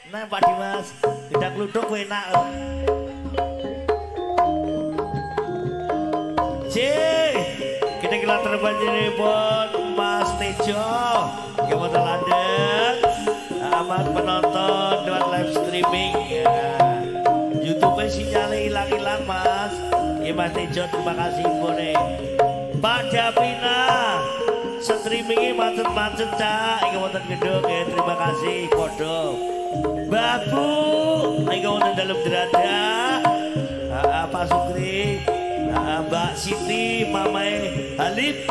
Nah Pak Dimas, gedang kluduk enak. C, kita kira terbanjiripun Mas Tejo, gimana landeng, amat penonton lewat live streaming ya. YouTube sinyalnya hilang-hilang Mas. Ya Mas Tejo terima kasih infone. Pak Davina, streamingnya macet-macet cak, iki wonten gedung ya, terima kasih podo. Babu, iki wonten dalem derada. Pak Sukri, Mbak Siti, Mamae Halib,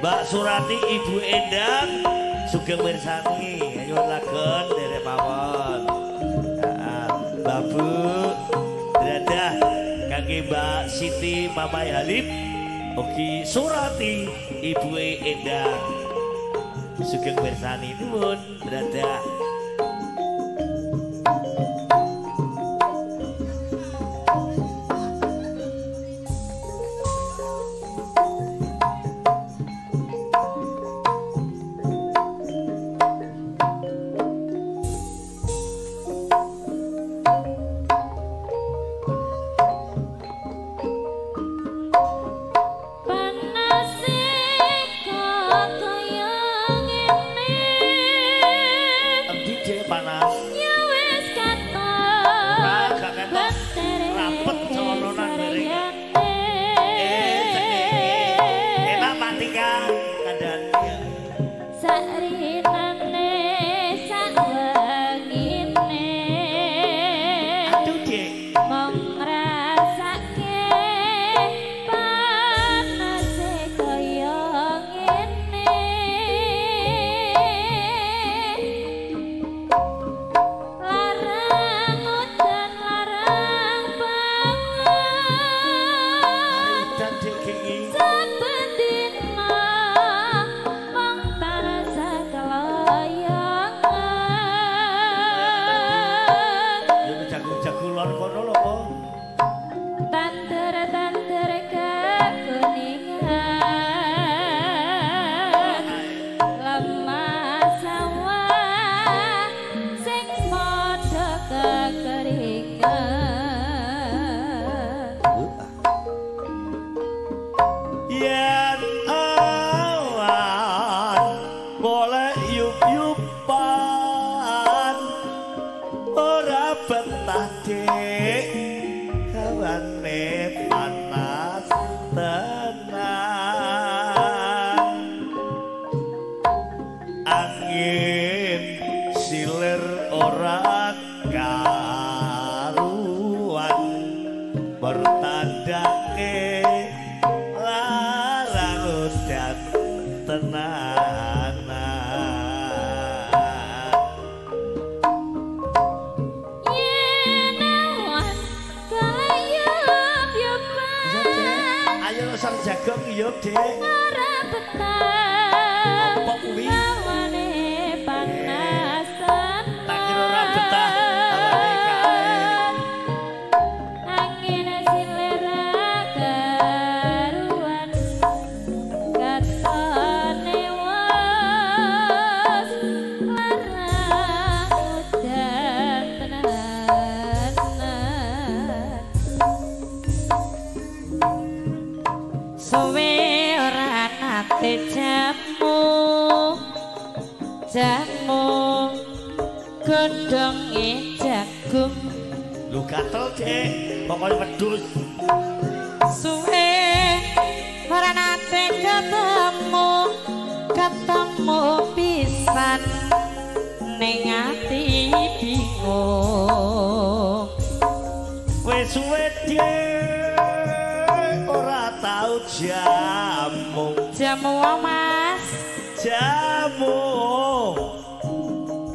Mbak Surati, Ibu Endang, sugeng mirsani, nyuwun lagon derek mawon. Babu, derada kangge Mbak Siti, Mamae Halib, ugi Surati, Ibu Endang, sugeng mirsani nuwun derada. Godhonge jagung lu gatel dek pokoknya wedhus suwe ora nate ketemu ketemu pisan ning ati bingung wis suwe dek ora tau jamu jamu Mas jamu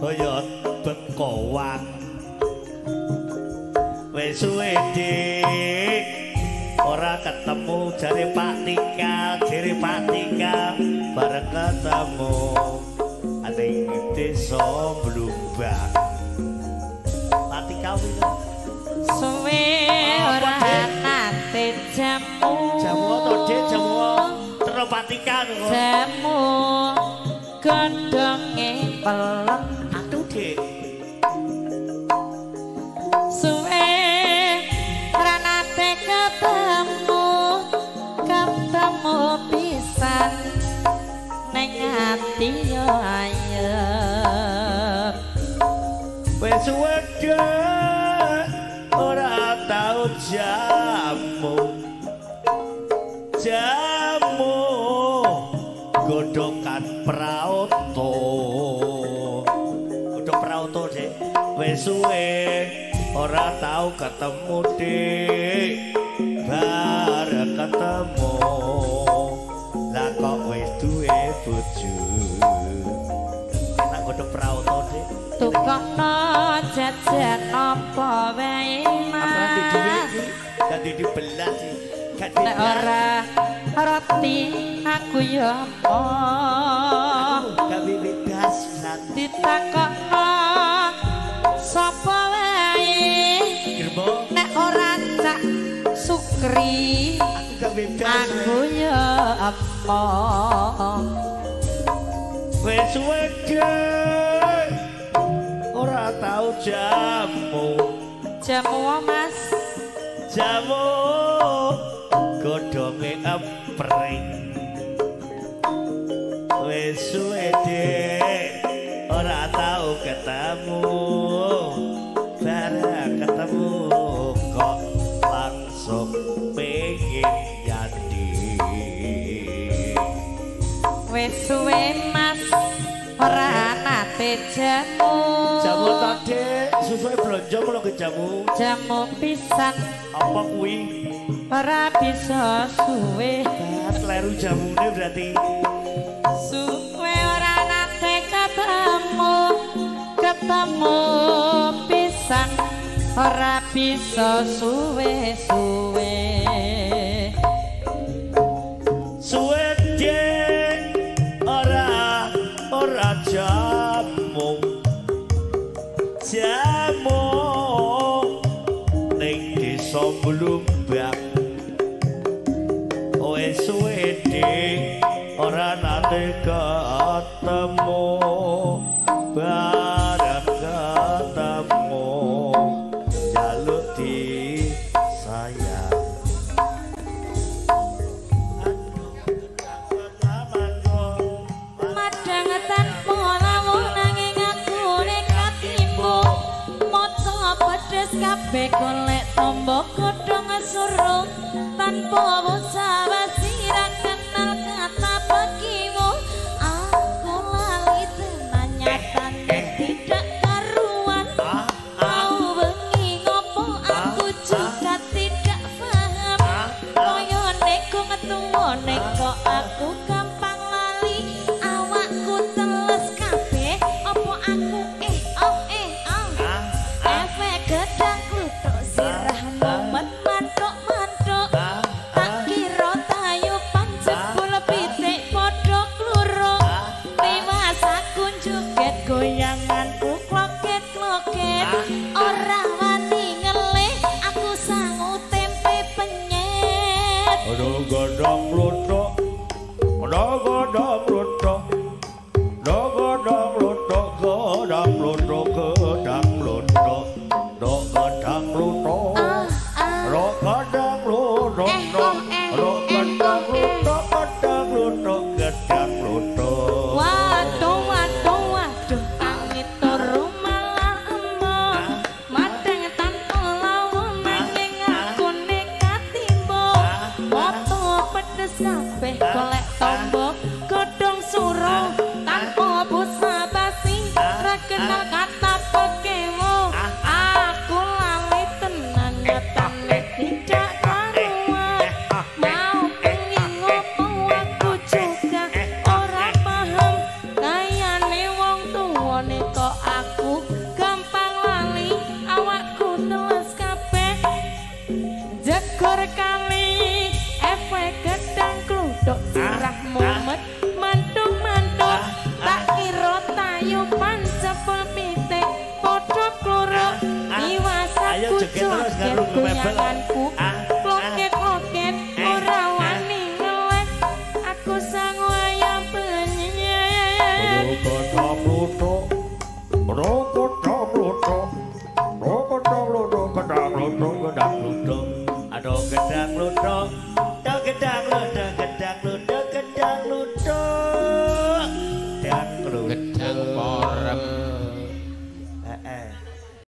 oyot bengkowang wis suwe dik ora ketemu jare Pak Tika jare Pak Tika bareng ketemu ning desa Blumbang Pak Tika kuwi suwe ora nate jamu jamu to Dik jamu terus Pak Tika jamu godhonge pelem aduh Dik Wis suwe Dik ora tau jamu. Jamu godhokan praoto. Godhok praoto, Dik. Wis suwe ora tau ketemu, Dik. Bareng ketemu lah kok wis duwe bojo. Enak godhok praoto, Dik. Tukokno jajan apa wae, Mas. Dadi dibelah sih. Nek ora roti aku ya emoh. Gawe bebas ditakokno sapa wae. Nek ora Cak Sukri aku gak bebas. Aku ya emoh. Wis suwe Dik ora tau jamu. Jamu Mas. Jamu godhonge empring. Wis suwe Dik ora tau ketemu. Bareng ketemu kok langsung pengen jadi. Wis suwe Mas ora nate jamu. Jamu ta, Dik? Susuke blonjo mulo ke jamu. Jamu pisan. Apa kuwi? Ora bisa suwe. Kleru jamune berarti. Suwe ora nate ketemu. Ketemu pisan ora bisa suwe-suwe. Suwe Dik ora jamu. Jamu ning desa Blumbang. Wis suwe Dik ora nate ketemu. Bareng ketemu jaluk disayang. Madang tanpa lawuh nanging aku nekat timbo. Maca pedes kabeh golek tombo godhong suruh tanpa bocah basi ra kenal kata pekiwo. Aku lali tenan nyatane tidak karuan. Mau bengi ngopo aku juga tidak paham. Koyone ku ngetuwone kok aku gampang lali. Awakku teles kabeh opo aku eh oh eh oh. Efek gedang kluthuk sirah mumet mantuk-mantuk. Tak kira tayupan jebul pitik padha kluruk. Tiwas aku joget goyanganku kloket-kloket. Ora wani ngelih aku sangu tempe penyet. Ana godhong kluthuk, ana godhong kluthuk, ana godhong kluthuk, godhong kluthuk, godhong kluthuk, godhong kluthuk, Ah ah godhong kluthuk, eh oh eh eh godhong oh eh. kluthuk, godhong kluthuk, gedhang kluthuk. Waduh waduh waduh tangi turu malah emoh. Madang tanpa lawuh nanging aku nekat timbo. Moto pedes kabeh golek tombo godhong suruh tanpa busa basi ra kenal kata pekewo. Aku lali tenan nyatane tidak karuan. Mau pengen ngopo aku juga ora paham. Kayane wong tuwane kok aku gampang lali. Awakku teles kabeh jegor kali. Efek gedang kluthuk sirah mumet mantuk-mantuk. Tak kira tayupan jebul pitik padha kluruk. Tiwas Ayo aku joget terus, joget karo mebel. goyanganku kloket-kloket ora wani ngelek. Aku sangu ayam penyet. Godhong kluthuk, godhong kluthuk, godhong kluthuk, gedhang kluthuk, gedhang kluthuk. Aduh gedhang kluthuk, gedhang kluthuk, gedhang kluthuk, gedhang kluthuk. Gedhang kluthuk. Gedang porem.